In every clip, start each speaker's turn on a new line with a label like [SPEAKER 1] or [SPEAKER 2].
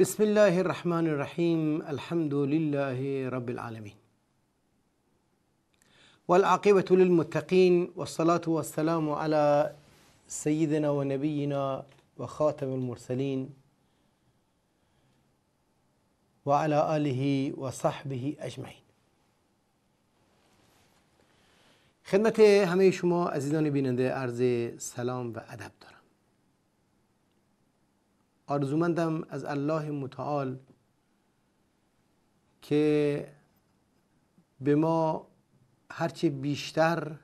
[SPEAKER 1] بسم الله الرحمن الرحیم. الحمد لله رب العالمین والعاقبة للمتقین والصلاة والسلام على سيدنا ونبينا وخاتم المرسلین وعلى آله وصحبه اجمعین. خدمت همه شما عزیزان بیننده عرض سلام و ادب دارم. آرزومندم از الله متعال که به ما هرچه بیشتر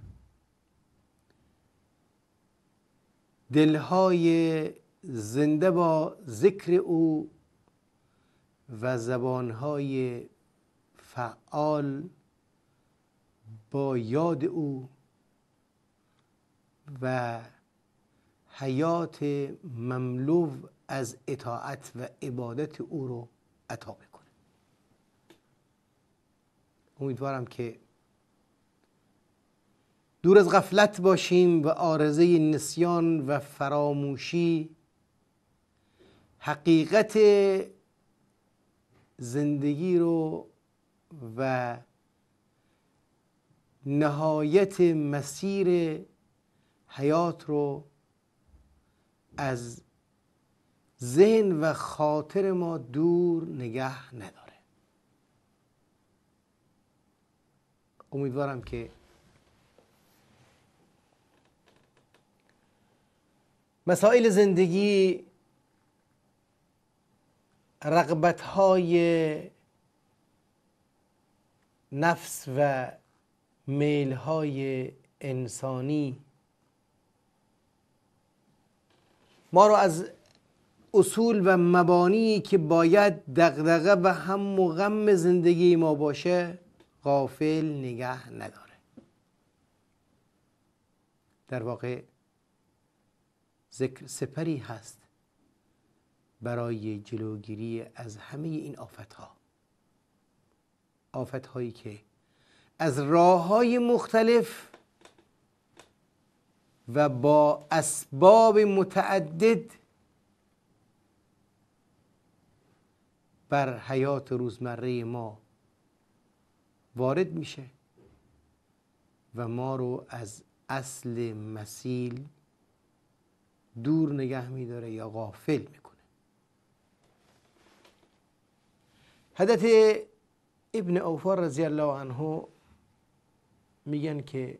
[SPEAKER 1] دلهای زنده با ذکر او و زبانهای فعال با یاد او و حیات مملو از اطاعت و عبادت او رو عطا بکنه. امیدوارم که دور از غفلت باشیم و عارضه نسیان و فراموشی حقیقت زندگی رو و نهایت مسیر حیات رو از ذهن و خاطر ما دور نگه نداره. امیدوارم که مسائل زندگی، رغبت‌های نفس و میل‌های انسانی ما رو از اصول و مبانی که باید دغدغه و هم و غم زندگی ما باشه غافل نگه نداره. در واقع ذکر سپری هست برای جلوگیری از همه این آفتها، آفتهایی که از راه‌های مختلف و با اسباب متعدد بر حیات روزمره ما وارد میشه و ما رو از اصل مسیل دور نگه میداره یا غافل میکنه. حضرت ابن اوفا رضی الله عنه میگن که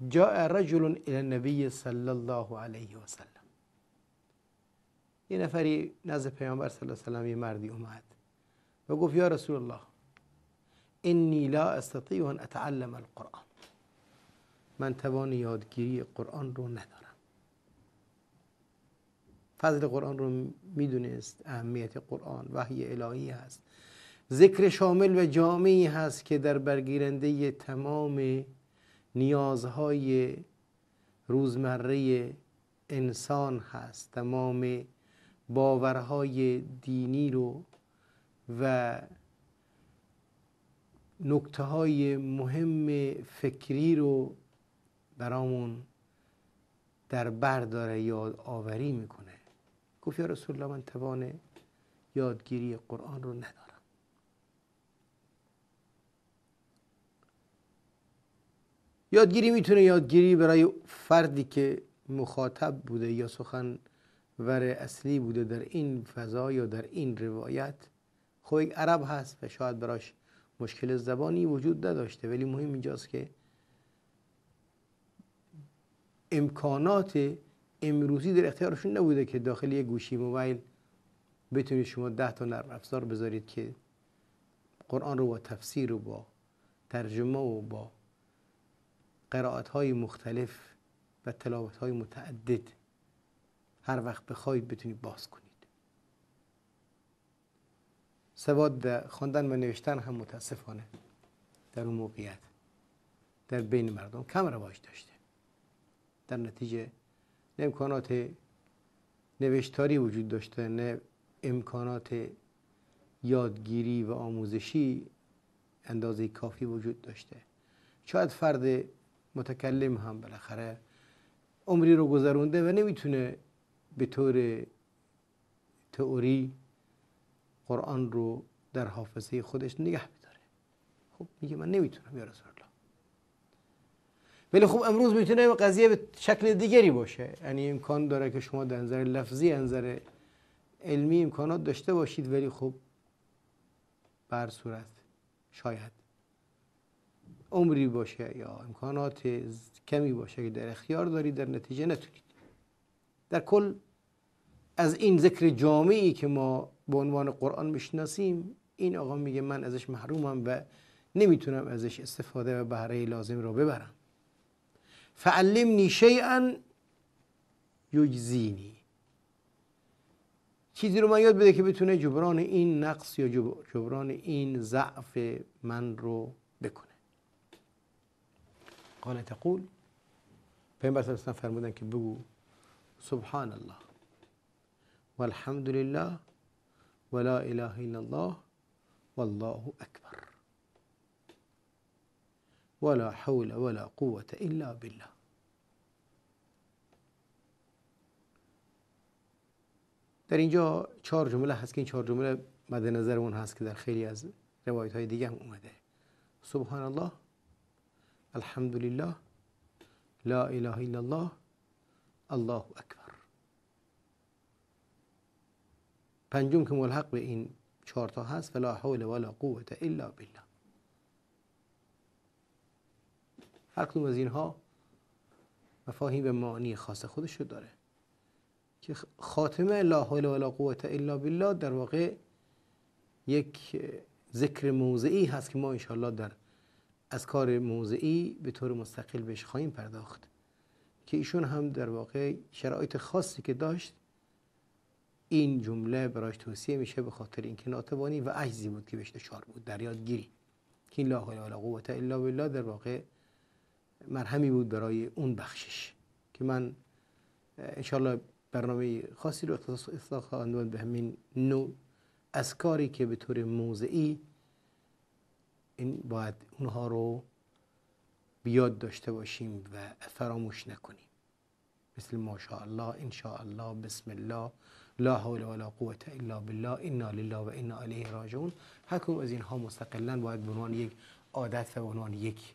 [SPEAKER 1] جاء رجل الى النبی صلی الله علیه و سلم، یه نفری نزد پیامبر صلی الله علیه و سلم، یه مردی اومد و گفت یا رسول الله انی لا استطیع ان اتعلم القرآن، من توان یادگیری قرآن رو ندارم. فضل قرآن رو میدونست، اهمیت قرآن، وحی الهی هست، ذکر شامل و جامعی هست که در برگیرنده تمام نیازهای روزمره انسان هست، تمام باورهای دینی رو و نکته های مهم فکری رو برامون در بر داره، یاد آوری میکنه. گفت یا رسول الله من توان یادگیری قرآن رو ندارم. یادگیری میتونه یادگیری برای فردی که مخاطب بوده یا سخنور اصلی بوده در این فضا یا در این روایت، خب یک عرب هست و شاید براش مشکل زبانی وجود نداشته، ولی مهم اینجاست که امکانات امروزی در اختیارشون نبوده که داخل یک گوشی موبایل بتونید شما 10 تا نرم افزار بذارید که قرآن رو با تفسیر و با ترجمه و با قرائت های مختلف و تلاوت های متعدد هر وقت بخواید بتونید باز کنید. سواد خواندن و نوشتن هم متاسفانه در اون موقعیت در بین مردم کم رواج داشته. در نتیجه نه امکانات نوشتاری وجود داشته، نه امکانات یادگیری و آموزشی اندازه کافی وجود داشته. شاید فرد متکلم هم بالاخره عمری رو گذرونده و نمیتونه به طور تئوری قرآن رو در حافظه خودش نگه بداره. خب میگه من نمیتونم یا رسول الله. ولی خب امروز میتونه قضیه به شکل دیگری باشه، یعنی امکان داره که شما در نظر لفظی، نظر علمی امکانات داشته باشید، ولی خب بر صورت شاید عمری باشه یا امکانات کمی باشه که در اختیار دارید، در نتیجه نتونید. در کل از این ذکر جامعی که ما به عنوان قرآن میشناسیم، این آقا میگه من ازش محرومم و نمیتونم ازش استفاده و بهره لازم رو ببرم. فعلمنی شیئا یجزینی، چیزی رو من یاد بده که بتونه جبران این نقص یا جبران این ضعف من رو بکنه. قال تقول، پیامبر صلی الله علیه و فرمودن که بگو سبحان الله والحمد لله ولا اله الا الله والله اکبر ولا حول ولا قوة الا بالله. در اینجا چهار جمله هست که این چهار جمله مد نظر اون هست که در خیلی از روایت های دیگه هم اومده. سبحان الله، الحمدلله، لا اله الا الله، الله اکبر. پنجم که ملحق به این چهار تا هست، ولا حول ولا قوة الا بالله. هر کدوم از اینها مفاهیم و معانی خاص خودش رو داره که خاتمه لا حول ولا قوة الا بالله در واقع یک ذکر موضعی هست که ما انشاءالله در اذکار موضعی به طور مستقل بهش خواهیم پرداخت، که ایشون هم در واقع شرایط خاصی که داشت این جمله براش توصیه میشه، به خاطر اینکه ناتوانی و عجزی بود که بهش دچار بود در یادگیری، که این لا حول ولا قوة الا بالله در واقع مرهمی بود برای اون بخشش، که من انشاءالله برنامه خاصی رو اختصاص خواهم داد به همین نوع اذکاری که به طور موضعی این باید اونها رو بیاد داشته باشیم و فراموش نکنیم، مثل ماشاءالله، انشاءالله، بسم الله، لا حول ولا قوة الا بالله، انا لله و انا الیه راجعون. هر کدوم از اینها مستقلا باید به عنوان یک عادت و به عنوان یک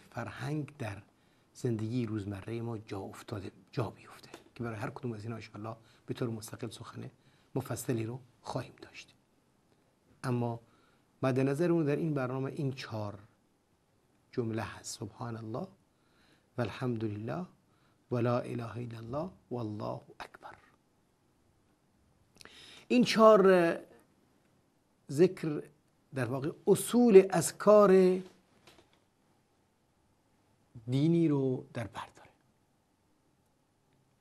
[SPEAKER 1] فرهنگ در زندگی روزمره ما جا بیفته، که برای هر کدوم از اینا انشاءالله به طور مستقل سخن مفصلی رو خواهیم داشت. اما مد نظرمون در این برنامه این چهار جمله هست: سبحان الله والحمد لله ولا اله الا الله والله اکبر. این چهار ذکر در واقع اصول اذکار دینی رو در بر داره.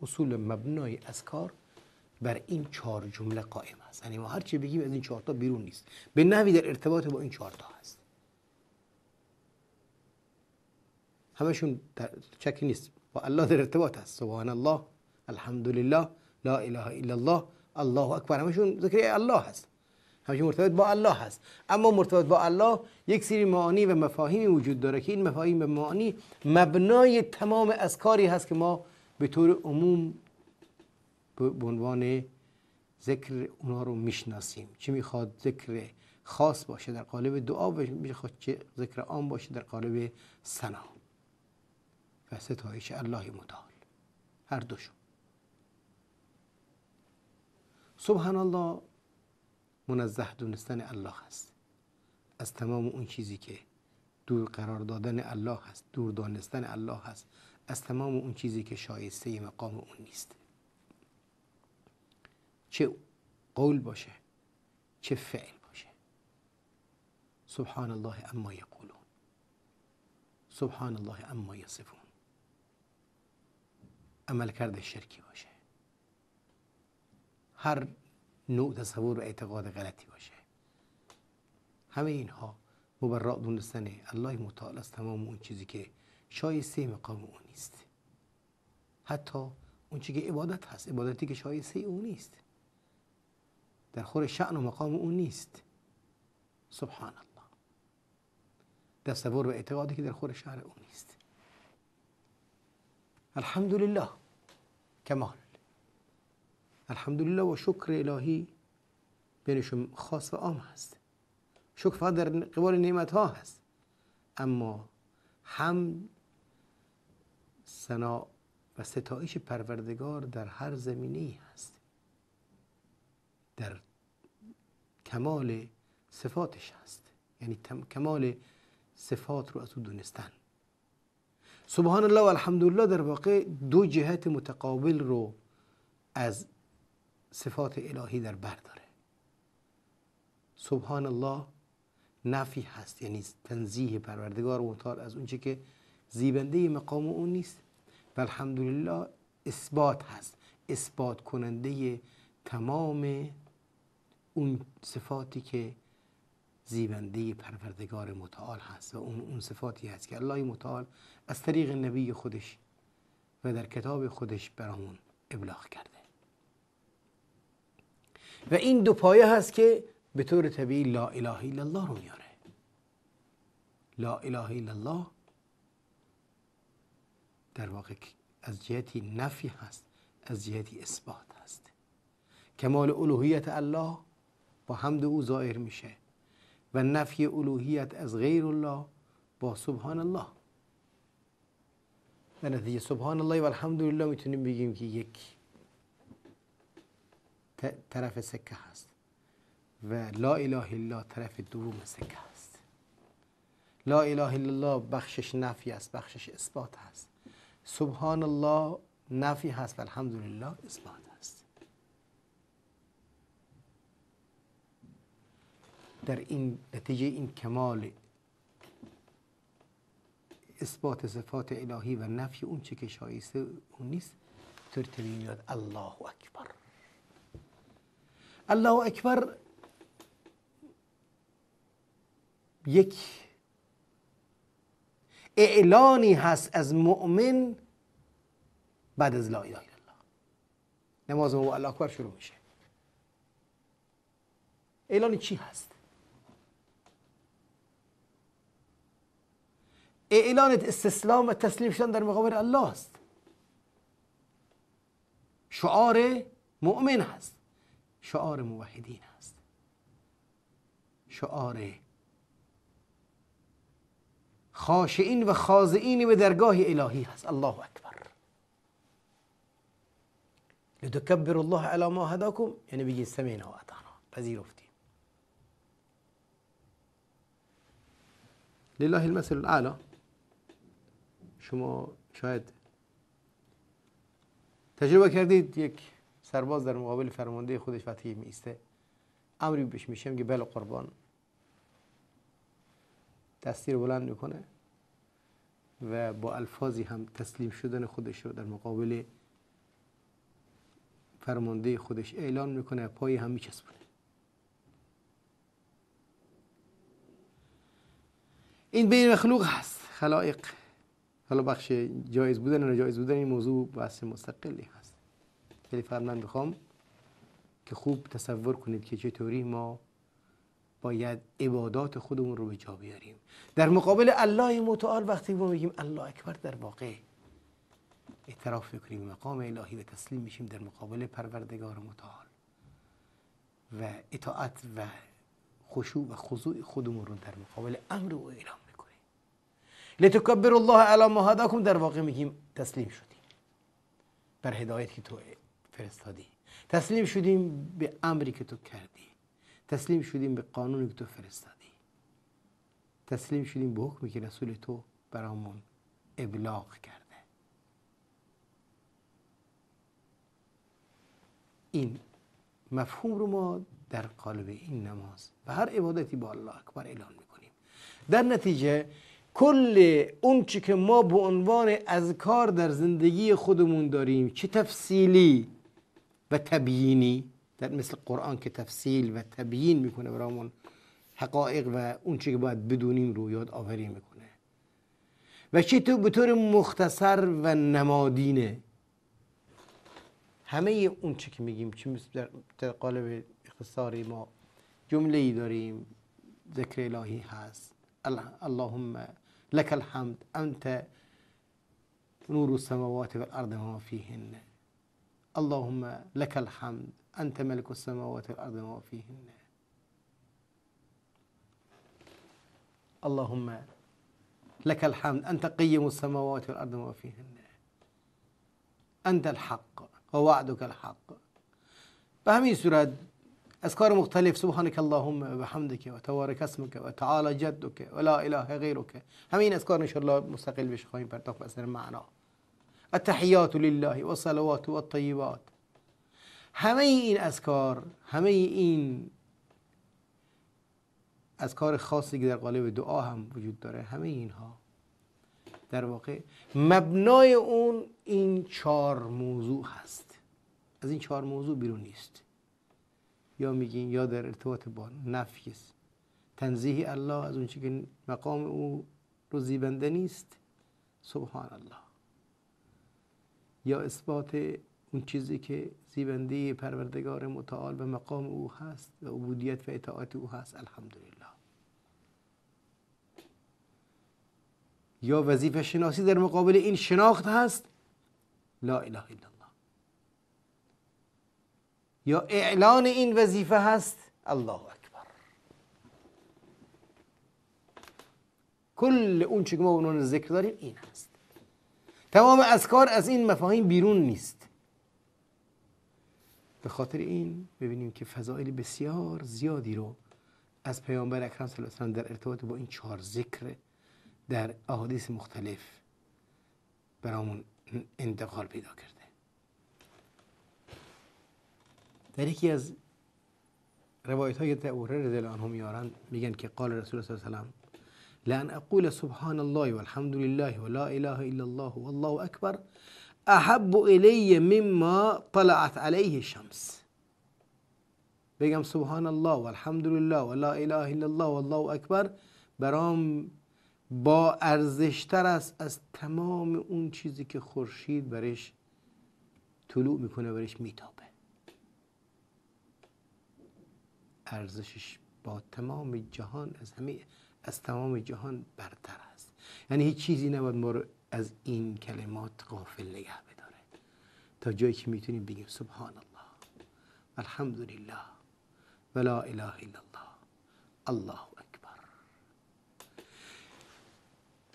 [SPEAKER 1] اصول مبنای اذکار بر این چهار جمله قائم است. یعنی ما هر چی بگیم از این چهار تا بیرون نیست، به نحوی در ارتباط با این چهار تا هست. همشون در شک نیست، با الله در ارتباط هست. سبحان الله، الحمدلله، لا اله الا الله، الله اکبر، همشون ذکر الله هست، همشون مرتبط با الله هست. اما مرتبط با الله یک سری معانی و مفاهیمی وجود داره که این مفاهیم و معانی مبنای تمام اذکاری هست که ما به طور عموم به عنوان ذکر اونها رو میشناسیم. چه میخواد ذکر خاص باشه در قالب دعا، میخواد چه ذکر عام باشه در قالب ثنا و ستایش الله متعال، هر دوشون. سبحان الله منزه دونستن الله هست از تمام اون چیزی که دور قرار دادن الله هست، دور دانستن الله هست از تمام اون چیزی که شایسته مقام اون نیست، چه قول باشه چه فعل باشه. سبحان الله اما یقولون، سبحان الله اما یصفون. عمل کرده شرکی باشه، هر نوع تصور و اعتقاد غلطی باشه، همه اینها مبرأ دونستن الله متعال از تمام اون چیزی که شایسته مقام اون نیست، حتی اون چیزی که عبادت هست، عبادتی که شایسته اون نیست، در خور شأن و مقام اون نیست. سبحان الله، تصور و اعتقادی که در خور شأن اون نیست. الحمدلله، کمال، الحمدلله و شکر الهی بینشون خاص و عام هست. شکر فقط در قبال نعمت ها هست، اما هم ثنا و ستایش پروردگار در هر زمینه‌ای هست، در کمال صفاتش هست، یعنی کمال صفات رو از او دونستن. سبحان الله و الحمدلله در واقع دو جهت متقابل رو از صفات الهی در بر داره. سبحان الله نفی هست، یعنی تنزیه پروردگار متعال از اونچه که زیبنده مقام اون نیست، و الحمدلله اثبات هست، اثبات کننده تمام اون صفاتی که زیبنده پروردگار متعال هست و اون صفاتی هست که الله متعال از طریق نبی خودش و در کتاب خودش برامون ابلاغ کرده. و این دو پایه هست که به طور طبیعی لا اله الا الله رو میاره. لا اله الا الله در واقع از جهتی نفی هست، از جهتی اثبات هست. کمال الوهیت الله با حمد او ظاهر میشه و نفی الوهیت از غیر الله با سبحان الله. در نتیجه سبحان الله و الحمدلله میتونیم بگیم که یک طرف سکه هست و لا اله الا طرف دوم سکه هست. لا اله الا الله بخشش نفی است، بخشش اثبات هست. سبحان الله نفی هست و الحمدلله اثبات هست. در این نتیجه این کمال اثبات صفات الهی و نفی اون چه که شایسته اون نیست، طور طبیعی میاد الله اکبر. الله اکبر یک اعلانی هست از مؤمن بعد از لا اله الا الله. نماز ما با الله اکبر شروع میشه. اعلان چی هست؟ اعلان استسلام و تسلیم شدن در مقابل الله است. شعار مؤمن هست، شعار موحدین هست، شعار خاشعین و خاضعین به درگاه الهی هست. الله اکبر. لتکبر الله علی ما هداکم، یعنی بگید سمعنا و اطعنا، پذیرفتیم. لله المثل الاعلی. شما شاید تجربه کردید یک سرباز در مقابل فرمانده خودش وقتی میسته امری بهش میشه، میگه بله قربان، دستی رو بلند میکنه و با الفاظی هم تسلیم شدن خودش رو در مقابل فرمانده خودش اعلان میکنه، پای هم میچسبونه. این بین مخلوق هست، خلائق. حالا بخش جایز بودن و ناجایز بودن این موضوع بحث مستقلی هست، ولی فقط من میخوام که خوب تصور کنید که چطوری ما باید عبادات خودمون رو به جا بیاریم در مقابل الله متعال. وقتی ما میگیم الله اکبر، در واقع اعتراف میکنیم مقام الهی و تسلیم میشیم در مقابل پروردگار متعال و اطاعت و خشوع و خضوع خودمون رو در مقابل امر او اعلام میکنیم. لتکبر الله علی ما هداکم، در واقع میگیم تسلیم شدیم بر هدایتی که تو فرستادی، تسلیم شدیم به امری که تو کردی، تسلیم شدیم به قانونی که تو فرستادی، تسلیم شدیم به حکمی که رسول تو برامون ابلاغ کرده. این مفهوم رو ما در قالب این نماز و هر عبادتی با الله اکبر اعلان میکنیم. در نتیجه کل اون چی که ما به عنوان اذکار در زندگی خودمون داریم، چه تفصیلی و تبیینی، در مثل قرآن که تفصیل و تبیین میکنه برامون حقایق و اون چی که باید بدونیم رو یاد آوری میکنه، و چه تو به طور مختصر و نمادینه، همه اون چی که میگیم، چه در قالب اختصاری ما جمله ای داریم، ذکر الهی هست، اللهم لك الحمد انت نور السماوات والارض وما فيهن، اللهم لك الحمد انت ملك السماوات والارض وما فيهن، اللهم لك الحمد انت قيم السماوات والارض وما فيهن، انت الحق ووعدك الحق. به همین صورت اذکار مختلف، سبحانك اللهم و بحمدك و تبارک اسمك و تعالی جدك و لا اله غیرك، همین اذکار ان شاء الله مستقل بهش خواهیم پرداخت به اثر معنا. التحیات لله و الصلوات و الطیبات، همه این اذکار، همه این اذکار خاصی که در قالب دعا هم وجود داره، همه اینها در واقع مبنای اون این چهار موضوع هست. از این چهار موضوع بیرون نیست. یا میگین یا در ارتباط با نفی است، تنزیه الله از اون چیزی که مقام او رو زیبنده نیست، سبحان الله، یا اثبات اون چیزی که زیبنده پروردگار متعال و مقام او هست و عبودیت و اطاعت او هست، الحمدلله، یا وظیفه شناسی در مقابل این شناخت هست، لا اله الا الله، یا اعلان این وظیفه هست، الله اکبر. کل اون چی که ما اون ذکر داریم این هست. تمام اذکار از این مفاهیم بیرون نیست. به خاطر این ببینیم که فضائل بسیار زیادی رو از پیامبر اکرم صلی الله علیه و سلم در ارتباط با این چهار ذکر در احادیث مختلف برامون انتقال پیدا کرده. در یکی از روایت های که ابو هریره رضی الله عنه میارند میگن که قال رسول الله صلی الله علیه و سلم لأن أقول سبحان الله والحمد لله ولا إله إلا الله والله أكبر أحب إلي مما طلعت عليه الشمس. بگم سبحان الله والحمد لله ولا إله إلا الله والله أكبر برام با ارزشتر است از تمام اون چیزی که خورشید برش طلوع میکنه، برش میتابه. ارزشش با تمام جهان، از همه، از تمام جهان برتر است. یعنی هیچ چیزی نباید ما رو از این کلمات غافل نگه بداره. تا جایی که میتونیم بگیم سبحان الله الحمدلله ولا اله الا الله الله اکبر.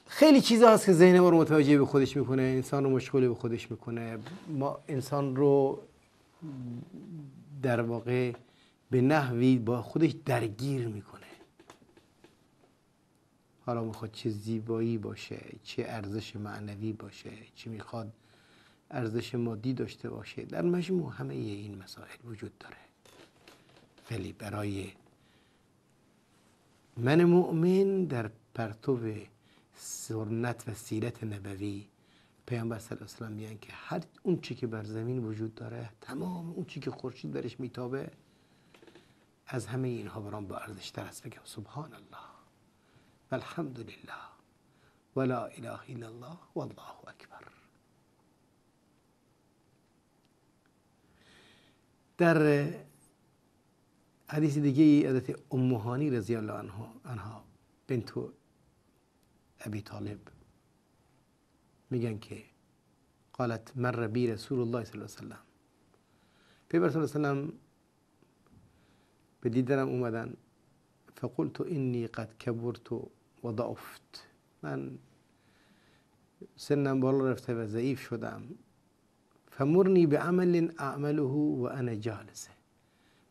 [SPEAKER 1] خیلی چیزا هست که ذهن ما رو متوجه به خودش میکنه، انسان رو مشغول به خودش میکنه، ما انسان رو در واقع به نحوی با خودش درگیر میکنه. حالا میخواد چه زیبایی باشه، چه ارزش معنوی باشه، چه میخواد ارزش مادی داشته باشه، در مجموع همه این مسائل وجود داره. ولی برای من مؤمن در پرتو سنت و سیرت نبوی پیامبر صلی الله علیه و سلم میگن که هر اون چی که بر زمین وجود داره، تمام اون چی که خورشید برش میتابه، از همه اینها برام با ارزش تر است. بگم سبحان الله والحمد لله ولا اله الا الله والله اکبر. در حدیث دیگه حضرت ام هانی رضی الله عنها بنت ابی طالب میگن که قالت مر بی رسول الله صلی الله علیه و سلم، پیامبر صلی الله علیه و سلم به دیدنم اومدن، فقلت انی قد کبرت و ضعفت، من سنم بالا رفته و ضعیف شدم، فمرنی بعمل اعمله و انا جالسه،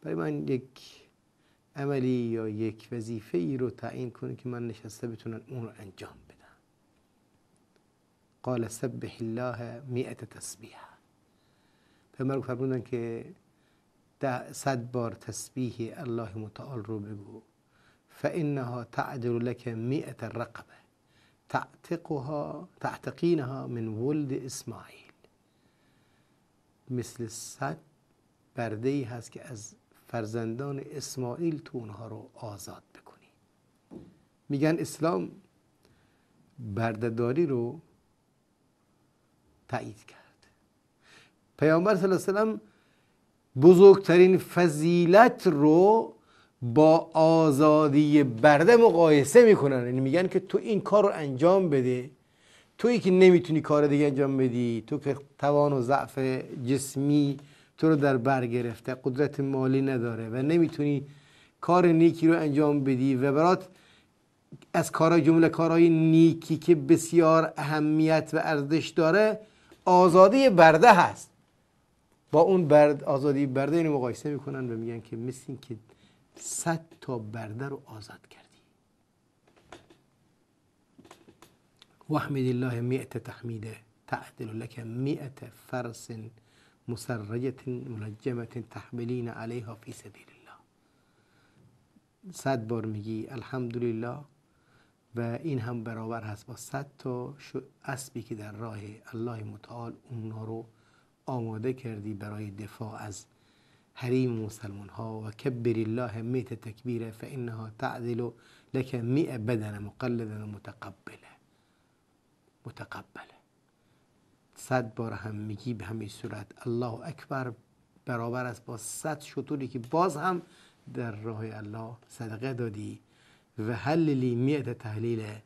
[SPEAKER 1] برای من یک عملی یا یک وظیفه ای رو تعیین کنه که من نشسته بتونم اون رو انجام بدم. قال سبح الله 100 تسبیح، پیامبر فرمودن که 100 بار تسبیح الله متعال رو بگو، فإنها تعدل لك 100 رقبة تعتقها تعتقینها من ولد اسماعیل، مثل 100 برده ای هست که از فرزندان اسماعیل تو اونها رو آزاد بکنی. میگن اسلام بردهداری رو تایید کرد. پیامبر صلی الله علیه و سلم بزرگترین فضیلت رو با آزادی برده مقایسه میکنن، یعنی میگن که تو این کار رو انجام بده، تویی که نمیتونی کار دیگه انجام بدی، تو که توان و ضعف جسمی تو رو در بر گرفته، قدرت مالی نداره و نمیتونی کار نیکی رو انجام بدی و برات از کارهای جمله کارهای نیکی که بسیار اهمیت و ارزش داره آزادی برده هست. با اون آزادی برده اینو مقایسه میکنن و میگن که مثل این که 100 تا برده رو آزاد کردی. واحمد الله 100 تحمیده تعدل لك 100 فرس مسرجة ملجمة تحملین علیها فی سبیل الله. 100 بار میگی الحمدلله و این هم برابر هست با 100 تا اسبی که در راه الله متعال اونها رو آماده کردی برای دفاع از حریم مسلمان ها. و کبر الله 100 تکبیره فانها تعدل لك 100 بدن مقلدا متقبله. متقبله. 100 بار هم میگی به همین صورت الله اکبر برابر است با 100 شتری که باز هم در راه الله صدقه دادی. و هللی 100 تهلیله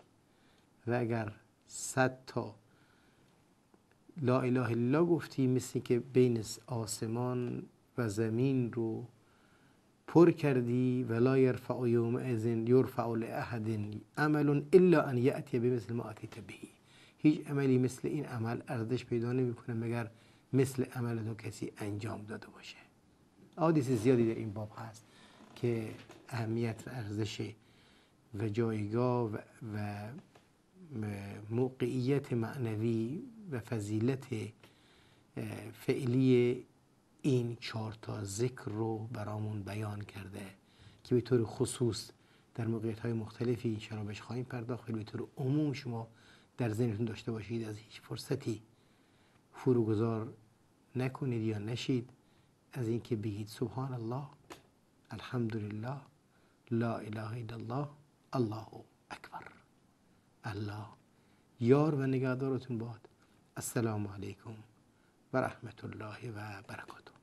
[SPEAKER 1] و اگر 100 تا لا اله الا گفتی مثل که بین آسمان و زمین رو پر کردی. و لا یرفع یومئذ یرفع لأحد عمل الا ان یأتی بمثل ما اتیت به. هیچ عملی مثل این عمل ارزش پیدا نمیکنه مگر مثل عمل تو کسی انجام داده باشه. احادیث زیادی در این باب هست که اهمیت و ارزش و جایگاه و موقعیت معنوی و فضیلت فعلی این 4 تا ذکر رو برامون بیان کرده که به طور خصوص در موقعیت‌های مختلفی انشاءالله بهش خواهیم پرداخت. ولی به طور عموم شما در ذهنتون داشته باشید از هیچ فرصتی فروگذار نکنید یا نشید از اینکه بگید سبحان الله، الحمدلله، لا اله الا الله، الله اکبر. الله یار و نگهدارتون باد. السلام علیکم و رحمت الله و برکاته.